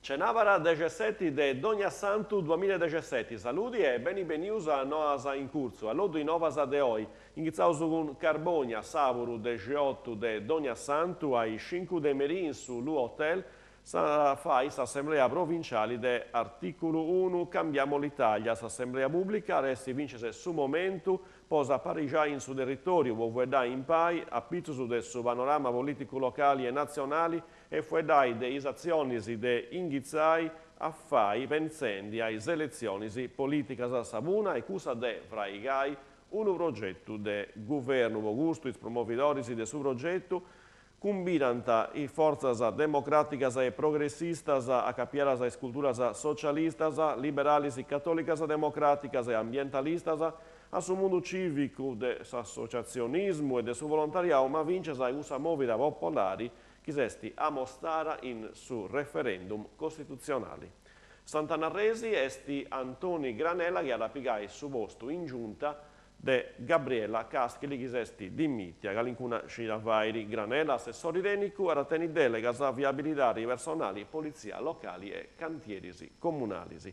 Cenàbara dexesseti de Donniassantu duamilla e dexesseti, saludi e beni benius a Noas in Curtzu, alloddu is novas de oi. Inghitzaus cun Carbònia, sàburu dexiotu de Donniassantu a is cincu de merì in su Lu Hotel s'at a fai s'Assemblea Provinciali de Articulu Unu Cambiamo l'Italia. S'Assemblea Pùblica at essi fintzas su momentu po s'aparixai in su territòriu, po fueddai impari a pitzus de su panorama polìticu locali e natzionali e fueddai de is atzionis de inghitzai a fai pentzendi a is eletzionis polìticas. Sa punna est cussa de fraigai unu progetu de guvernu. Po custu is promovidoris de su progetu cumbidant is fortzas democràticas e progressistas acapiadas a is culturas socialistas, liberalis, catòlicas, democràticas e ambientalistas, a su mundu cìvicu de s'associatzionismu e de su volontariau, ma fintzas a cussa mòvida popolari chi s'est amostada in su referendum costitutzionali. Sant'Anna Arresi est Antoni Granella chi at a pigai su postu in giunta de Gabriella Caschili chi s'est dimìtia calincuna cida fait. Granella, assessori tènnicu, at a tenni dèlegas a viabilidadi personali, politzia locali e cantieris comunalis.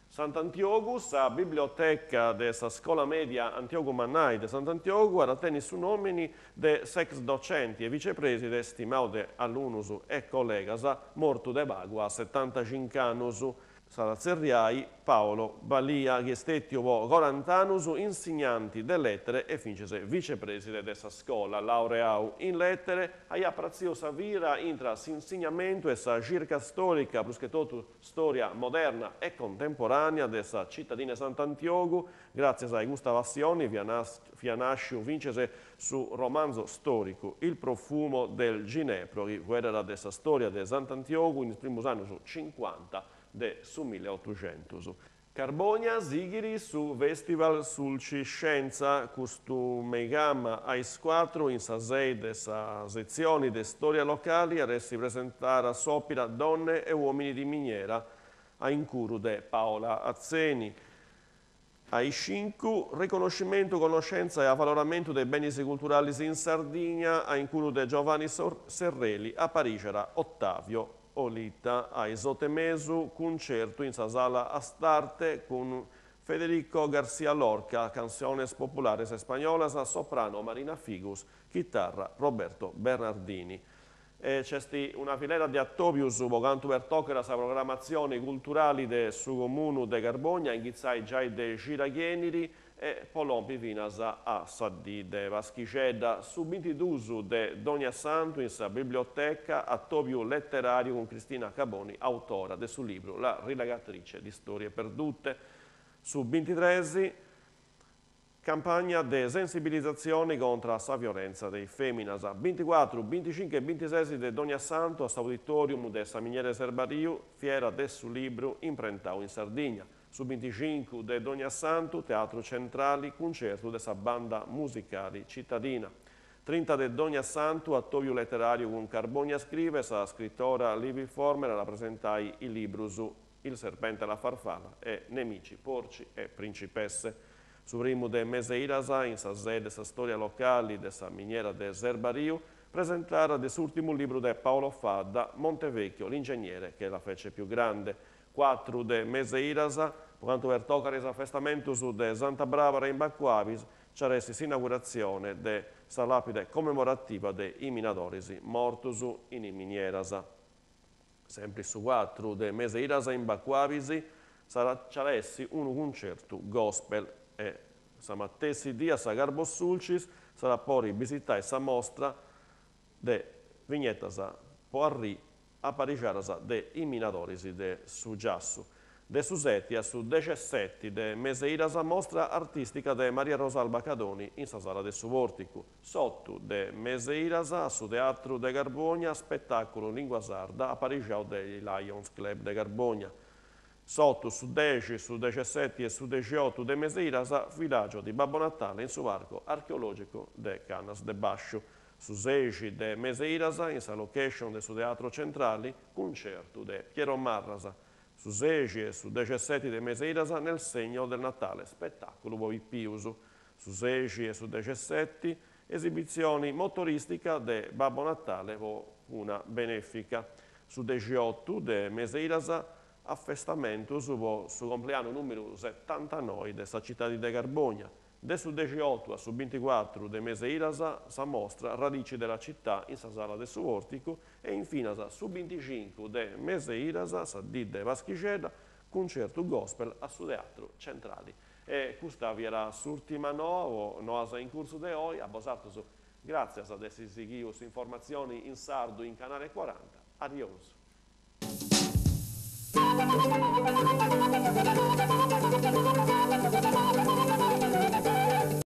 Sant'Antiogu, Sa biblioteca de sa Scola Mèdia Antiogu Mannai de Sant'Antiogu at a tenni su nòmini de s'ex docenti e vicepreside stimau de alunus e collegas, mortu de pagu a setantacinc'annus. S'at a tzerriai Paolo Balia, chi est stètiu po corant'annus insignanti de lètere e fintzas vicepreside de sa scola. Laureau in lètere, aiat pratziu sa vida intra s'insignamentu e sa circa stòrica, prus che totu stòria moderna e contemporànea de sa citadina 'e Sant'Antiogu. Gràtzias a custa passioni fiat nàsciu fintzas su romanzu stòricu Il profumo del ginepro chi fueddat de sa stòria de Sant'Antiogu in is primus annus cincuanta de su milleotuxentus. Carbònia sighit su Festival Sulci Scienza custu meigama a is cuatru in sa sei de sa setzioni de Storia Locali at essi presentada s'òpera Donne e uomini di miniera a incuru de Paola Atzeni. A is cincu, Riconoscimentu, connoscentza e avaloramentu de benis culturalis in Sardigna a incuru de Giovanni Serreli, aparixat Ottavio Olita. A is otu e mesu, cuncertu in sa sala Astarte cun Federico Garcia Lorca, canciones populares españolas, soprano Marina Figus, chitarra Roberto Bernardini. E nc'est una filera de atòbius po cantu pertocat sa programatzioni culturali de su Comunu de Carbònia, a inghitzai giai de cida chi 'enit e po lompi finas a sa dì de Paschixedda. Su bintiduus de Donniassantu in sa biblioteca, atòbiu leteràriu cun Cristina Caboni, autora de su libru La rilegatrice di storie perdute. Su bintitres, Campagna de sensibilizatzioni contra a sa violentza de is fèminas. Binticuatru, binticincu e bintises de Donniassantu a s'Auditorium de sa Miniera 'e Serbariu, Fiera de su libru imprentau in Sardigna. Su binticincu de Donniassantu, Teatru Centrali, cuncertu de sa Banda Musicali Citadina. Trinta de Donniassantu, atòbiu leteràriu cun Carbonia Scrive, sa scritora Livi Former at a presentai is librus Il serpente e la farfalla e Nemici, porci e principesse. Su primu de Meseiras, in sa sede de sa storia locali de sa miniera de Serbariu, presentada de s'ùrtimu libru de Paolo Fadda, Montevecchio, l'ingegnere che la fece più grande. Cuatru de Meseiras, po cantu pertocat is afestamentus de Santa Brabara in Bacuabis, nci at essi s'inauguratzione de sa làpide commemorativa de is minadoris mortus in is minieras. Sempri su cuatru de Meseiras in Bacuabis nci at essi unu cuncertu gospel e sa matessi dì a sa Carbosulcis s'at a podi bisitai sa mostra de vignetas po arrì aparixadas de is minadoris de su giassu. De su seti a su dexesseti de Meseiras mostra artìstica de Maria Rosalba Cadoni in sa sala de su Pòrticu. S'otu de Meseiras a su Teatru de Carbònia spetàculu in lìngua sarda aparixau de is Lions Club de Carbònia. S'otu, su dexi, su dexesseti e su dexiotu de Meseiras Villaggio di Babbo Natale in su Parco Archeològicu de Cannas de Bàsciu. Su sexi de Meseiras in sa location de su Teatru Centrali cuncertu de Piero Marras. Su sexi e su dexesseti de Meseiras Nel segno del Natale spetàculu po pipius. Su sexi e su dexesseti, esibitzioni motorìstica de Babbo Natale po una benèfica. Su dexiotu de mes'e idas afestamentus po su compleannu nùmeru setantanoi de sa citadi de Carbònia. De su dexiotu a su binticuatru de mes'e idas sa mostra Radici della città in sa sala de su Pòrticu e infinas su binticincu de mes'e idas, sa dì de Paschixedda, cuncertu gospel a su Teatru Centrali. E custa fiat s'ùrtima noa po Noas in Curtzu de oi, a bosatrus gràtzias de essi sighiu s'informatzioni in sardu in Canale Cuaranta. Adiosu.